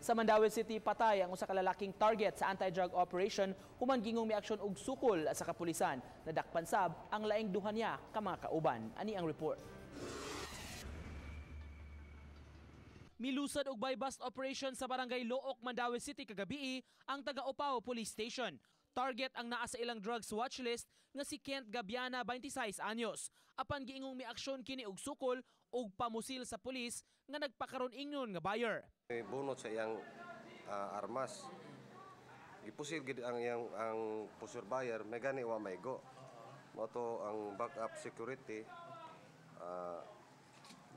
Sa Mandaue City, patay ang usa ka lalaking target sa anti-drug operation human gingong miaksyon og sukol sa kapulisan. Nadakpan sab ang laing duha niya ka mga kauban. Ani ang report. Milusad og buy-bust operation sa Barangay Looc, Mandaue City kagabii ang taga-Opao Police Station. Target ang naa sa ilang drugs watch list nga si Kent Gabiana, 26 anyos. Apan giingong miaksyon kini og sukol og pamusil sa pulis nga nagpakaron ingnon nga buyer. May bunot sa iyang armas. Gipusil gid ang iyang ang pusur buyer, may gani wa maigo. Mao to ang backup security,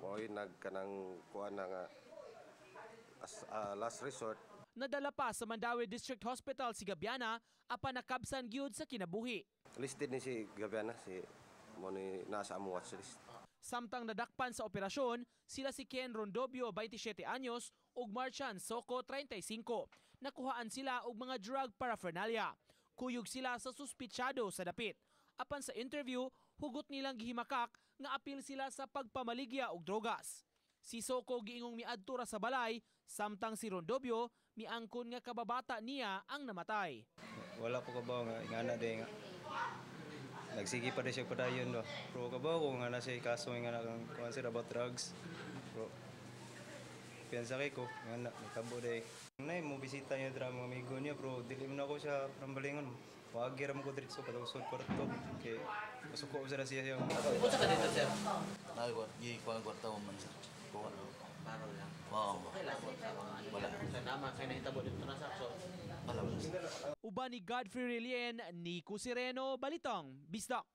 mao'y nagkanang kuan na nga as last resort. Nadala pa sa Mandaue District Hospital si Gabiana apan nakabsan gyud sa kinabuhi. Listed ni si Gabiana, si mo ni nasa among watch list. Samtang nadakpan sa operasyon, sila si Ken Rondobio, 27 anyos, ug Marchan Soco, 35. Nakuhaan sila og mga drug paraphernalia. Kuyog sila sa suspitsado sa dapit. Apan sa interview, hugot nilang gihimakak nga apil sila sa pagpamaligya og drogas. Si Soco giingong miadto ra sa balay, samtang si Rondobio miangkon nga kababata niya ang namatay. Wala ko kabaw nga ingana day nga. Nagsige pa day siya padayon do. Pero kabaw ko nga na siya kaso nga na kang kuan sir about drugs. Pero piyansa kay ko nga na nagtabo day. Nay mo bisita niya dra mga amigo niya, pero dili man ako siya rambalingon. Wagi ra mo ko diretso padung kwarto kay masuko sa siya siyang. Unsa ka dito, sir? Nagkuan, gi kuan kwarta mo man sir. Kuan. Paro lang. Oo. Okay lang sa mga ano. Wala. Sa nama kay nahitabo dito na sa so. Wala wala, sir. Uban ni Godfrey Relien, Nico Sireno, Balitang, Bisdak.